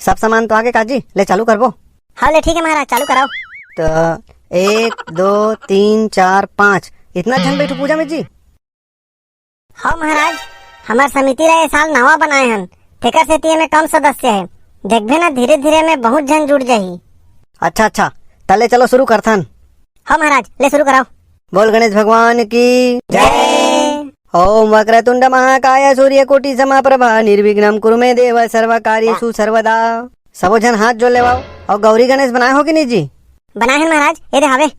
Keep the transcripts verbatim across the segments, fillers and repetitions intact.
सब सामान तो आगे का जी, ले चालू करबो। हाँ, ले ठीक है महाराज, चालू कराओ। तो एक, दो, तीन, चार, पाँच, इतना झन बैठो पूजा में जी। हाँ महाराज, हमर समिति ला ये साल नवा बनाए हन, तेकर सेती एमे कम सदस्य है। देखबे ना, धीरे धीरे में बहुत झन जुड़ जाही। अच्छा अच्छा, तले चलो शुरू करथन। हाँ महाराज, ले शुरू कराओ। बोल गणेश भगवान की जय। ओम वक्रतुंड महाकाय सूर्य कोटि समाप्रभा निर्विघ्नं कुरु मे देव सर्व कार्येषु सर्वदा। सबो झन हाथ जोड़ लेवाओ। और गौरी गणेश बनाए हो कि नहीं जी? बनाए हन महाराज, ये दे हावे।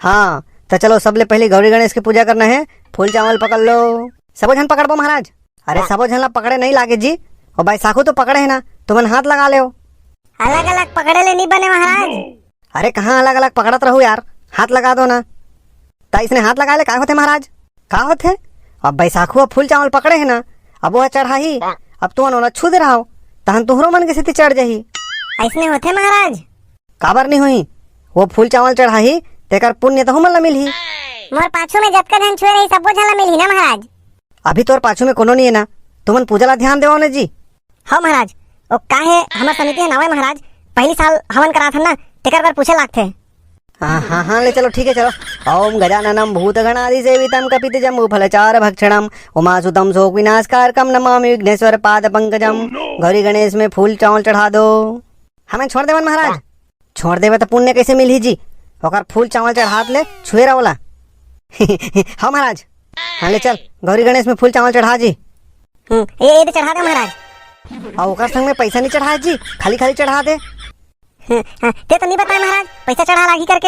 हाँ, तो चलो, सबले पहले गौरी गणेश की पूजा करना है। फूल चावल पकड़ लो, सबो झन पकड़बो महाराज। अरे, सबो झन ला पकड़े नहीं लागे जी, वो बैसाखू तो पकड़े है ना, तुमन हाथ लगा ले। अलग अलग पकड़े ले नहीं बने महाराज। अरे, कहाँ अलग अलग पकड़त रहू यार, हाथ लगा दो ना। ता इसने हाथ लगा ले, का होथे महाराज? का होथे? अब बैसाखू अब फूल चावल पकड़े है ना, अब वो चढ़ाही, अब तुमन ओला छू दे रहो, तहन तुहरो मन के सेती चढ़ जाही। ऐसने होथे महाराज? काबर नहीं होही? वो फूल चावल चढ़ाही, तेकर पुण्य तहु मन ला मिलही। मोर पाछू में जतका झन छुए रही, सब्बो झन ला मिलही ना महाराज। अभी तोर पाछू में कोनो नहीं है ना, तुमन पूजा ला ध्यान देवाओ ना जी। हाँ महाराज, ओ का है, हमर समिति है नावे महाराज, पहली साल हवन कराथन ना, तेकर बर पूछे लागथे। हाँ हाँ हाँ, ले चलो, ठीक है, चलो। ओम गजाननम भूत गणादि सेवितम कपित जम्बू फल चार भक्षणम उमा सुतम शोक विनाश कारकम नमामि विघ्नेश्वर पाद पंकजम। गौरी गणेश में फूल चावल चढ़ा दो। हमें छोड़ देवन महाराज। छोड़ देवे तो पुण्य कैसे मिलही जी? ओकर फूल चावल चढ़ात ले छुए रहो ला। हाँ महाराज, हाँ ले चल, गौरी गणेश में फूल चावल चढ़ा जी। हम्म, ये, ये तो चढ़ा दे महाराज। और ओकर संग में पैसा नहीं चढ़ाए जी, खाली खाली चढ़ा दे। हम्म, हाँ, ते तो नहीं बताए महाराज, पैसा चढ़ा लागी करके।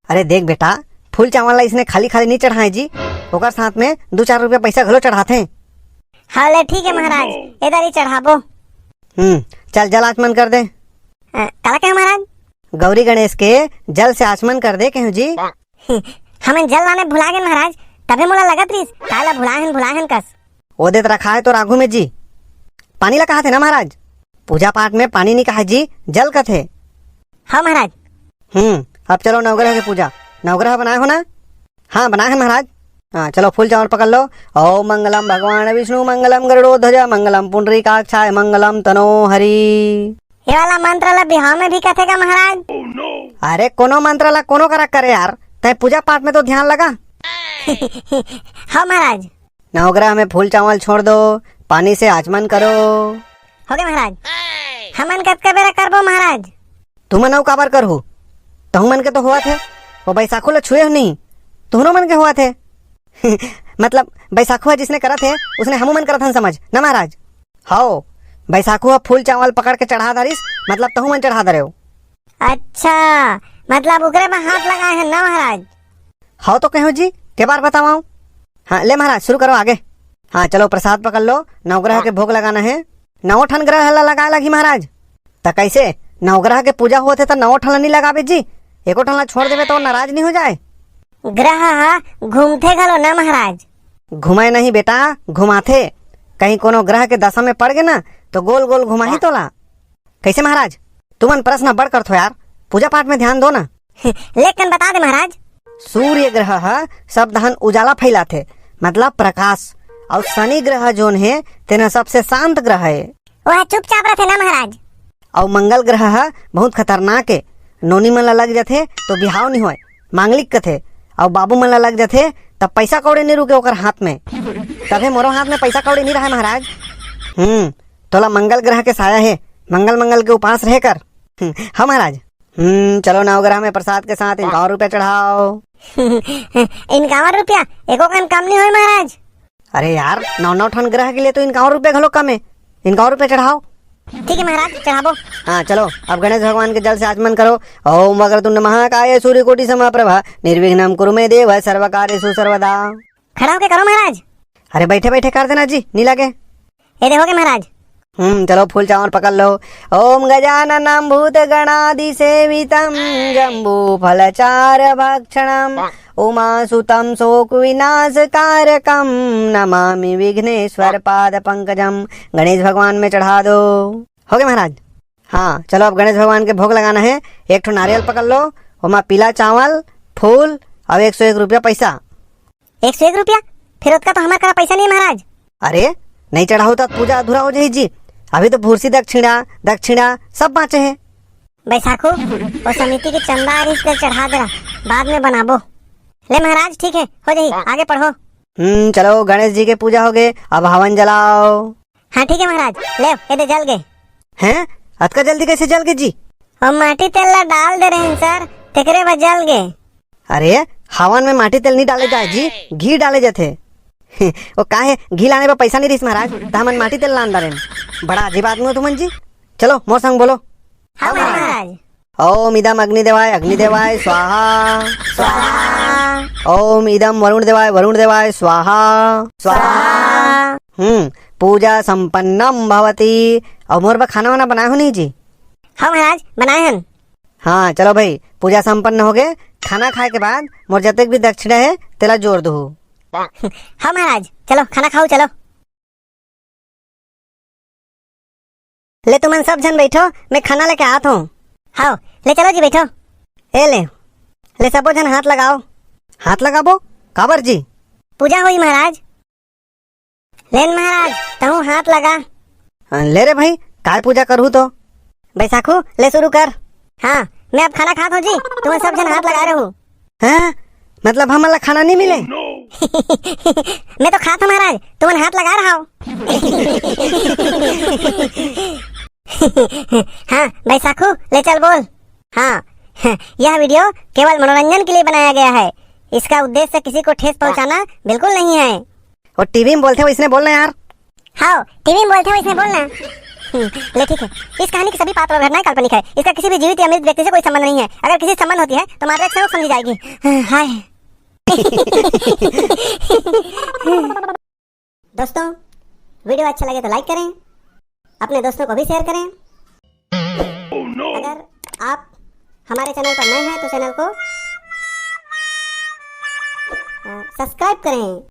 अरे देख बेटा, फूल चावल ला इसने खाली खाली नहीं चढ़ाए जी, ओकर साथ में दो चार रुपया पैसा घलो चढ़ाथे। हाँ ले ठीक है महाराज, इधर ही चढ़ाबो। हम्म, चल जल आचमन कर दे। अ, काला कहे महाराज? गौरी गणेश के जल से आचमन कर दे कहूँ जी। हमन जल लाने भुला गेन महाराज, तभे मोला लगत रहिस, काला भुलाहन भुलाहन कस। ओ देत रखा है तोर आगू में जी। पानी ला कहाथे ना महाराज, पूजा पाठ में पानी नहीं कहा जी, जल कथे। हाँ महाराज। हम्म, अब चलो नवग्रह के पूजा, नवग्रह बनाए हो ना? हाँ, बनाए हैं महाराज। हाँ, चलो फूल चावल पकड़ लो। ओम मंगलम भगवान विष्णु मंगलम गरुड़ो ध्वजा मंगलम पुंडरीकाक्षाय मंगलम तनो हरि। ये वाला मंत्र ला बिहाव में भी कथे का महाराज? अरे कोनो मंत्र ला कोनो करा करे यार, तय पूजा पाठ में तो ध्यान लगा। हाँ महाराज। नवग्रह में फूल चावल छोड़ दो, पानी से आचमन करो। हो गए महाराज। हमन कतका बेरा करबो महाराज? तुमन अउ काबर करहू? तहु मन के तो होवत हे, वो बैसाखू ला छुए हो नहीं, तुहनो मन के होवत हे। मतलब बैसाखू ह जिसने करत हे, उसने हमू मन करत हन समझ ना महाराज। हव, बैसाखू ह फूल चावल पकड़ के चढ़ा धरिस, मतलब तहु मन चढ़ा धरेव। अच्छा, मतलब ओकरे में हाथ लगाए हैं ना महाराज? हव तो कहो जी, के बार बतावव? हाँ, ले महाराज, शुरू करो आगे। हाँ, चलो प्रसाद पकड़ लो, नवग्रह के भोग लगाना है। नौ ठन ग्रह ला लगाए लगही महाराज। त कैसे? नवग्रह के पूजा होत हे त नौ ठन ला नहीं लगाबे जी? एको ठन ला छोड़ देबे तो नाराज नहीं हो जाए? ग्रह ह घूमथे घलो ना महाराज। घुमाए नहीं बेटा, घुमाथे। कहीं कोनो ग्रह के दशा में पड़ गे ना, तो गोल गोल घुमाही तोला। कैसे महाराज? तुमन प्रश्न बड़ करथो यार, पूजा पाठ में ध्यान दो ना। लेकिन बता दे महाराज। सूर्य ग्रह ह सब दहन उजाला फैलाथे, मतलब प्रकाश, और शनि ग्रह जोन हे, तेन सबसे शांत ग्रह हे। वह चुपचाप रहथे ना महाराज। और मंगल ग्रह ह बहुत खतरनाक हे, नोनी मन ला लग जाथे तो बिहाव नहीं होय, मांगलिक कथे, और बाबू मन ला लग जाथे तब पैसा कौड़ी नहीं रुके ओकर हाथ में। तभे मोरो हाथ में पैसा कौड़ी नहीं रहे महाराज। हम्म, तोला मंगल ग्रह के साया हे, मंगल मंगल के उपास रहे कर। हम्म, हाँ महाराज। हम्म, चलो नवग्रह में प्रसाद के साथ इक्यावन रुपया चढ़ाओ। इक्यावन रुपया? एको कन कम नहीं होय महाराज। अरे यार, नौ नौ ठन ग्रह के लिए तो इक्यावन रुपया घलो कम है, इक्यावन रुपया चढ़ाओ। ठीक है महाराज, चढ़ाबो। हाँ चलो, अब गणेश भगवान के जल से आचमन करो। ओम वक्रतुंड महाकाय सूर्यकोटि समाप्रभा निर्विघ्नं कुरु मे देव सर्व कार्येषु सर्वदा। खड़ा होके करो महाराज। अरे बैठे बैठे कर देना जी, नहीं लगे। ये देखो के महाराज। हम्म, चलो फूल चावल पकड़ लो। ओम गजाननम भूत गणादि सेवितम जम्बू फल चार भक्षणम उमा सुतम शोक विनाश कारकम नमामि विघ्नेश्वर पाद पंकजम। गणेश भगवान में चढ़ा दो। हो गए महाराज। हाँ चलो, अब गणेश भगवान के भोग लगाना है। एक ठो नारियल पकड़ लो, ओमा पीला चावल, फूल और एक सौ एक रुपया पैसा। एक सौ एक रुपया? फिर ओतका तो हमार करा पैसा नहीं है महाराज। अरे, नहीं चढ़ाहू तो पूजा अधूरा हो जाही जी। अभी तो भूरसी दक्षिणा, दक्षिणा सब बाँचे हे। बैसाखू, वो समिति के चंदा आ रहिस, तेला चढ़ा दे रहा, बाद में बनाबो। ले महाराज, ठीक है, हो जाही, आगे पढ़ो। हम्म, चलो, गणेश जी के पूजा हो गए, अब हवन जलाओ। हाँ ठीक है महाराज, ले, ये दे जल गए। हैं, अतका जल्दी कैसे जल गए जी? हम माटी तेल ला डाल दे रहे हैं सर, तेकरे बर जल गए। अरे, हवन में माटी तेल नहीं डाले जाए जी, घी डाले जाथे। वो का है, घी लाने पर पैसा नहीं रहिस महाराज, त हमन माटी तेल लान डारेन। बड़ा अजीब आदमी हो तुमन जी। चलो, मोर संग बोलो। हाँ महाराज। ओम इदम अग्नि देवाय, अग्नि देवाय स्वाहा। स्वाहा। ओम इदम वरुण देवाय, वरुण देवाय स्वाहा। स्वाहा। हम्म, पूजा संपन्नम भवती। और मोर बर खाना वाना बनाए हो नहीं जी? हाँ महाराज, बनाए हन। हाँ, चलो भाई, पूजा संपन्न हो गए। खाना खाए के बाद मोर जतेक भी दक्षिणा है, तेला जोर दो। हाँ महाराज, चलो खाना खाओ, चलो। ले तुमन सब झन बैठो, मैं खाना लेके आत हूँ। हाँ, ले चलो जी, बैठो। ए ले, ले सबो झन हाथ लगाओ। हाथ लगाबो? काबर जी? पूजा होई महाराज। लेन महाराज, तहूँ हाथ लगा। हाँ, ले रे भाई, काय पूजा करहू तो? बैसाखू, ले शुरू कर। हाँ, मैं अब खाना खात हूँ जी, तुमन सब झन हाथ लगा रहू। हाँ? मतलब हमन ला खाना नहीं मिले? मैं तो खात हूँ महाराज, तुमन हाथ लगा रहा हो। हाँ, बैसाखू, ले चल बोल। हाँ, यह वीडियो केवल मनोरंजन के लिए बनाया गया है। इसका उद्देश्य किसी को ठेस पहुंचाना बिल्कुल नहीं है। वो टीवी में बोलथे वइसने बोलना यार। हाँ, टीवी में बोलथे वइसने बोलना। हम्म, ले ठीक है। इस कहानी के सभी पात्र और घटनाएं काल्पनिक है। इसका किसी भी जीवित या मृत व्यक्ति से कोई संबंध नहीं है। अगर किसी से संबंध होती है तो मात्रा एक समझी जाएगी। हाय। दोस्तों, वीडियो अच्छा लगे तो लाइक करें, अपने दोस्तों को भी शेयर करें। अगर आप हमारे चैनल पर नए हैं तो चैनल को, अ, सब्सक्राइब करें।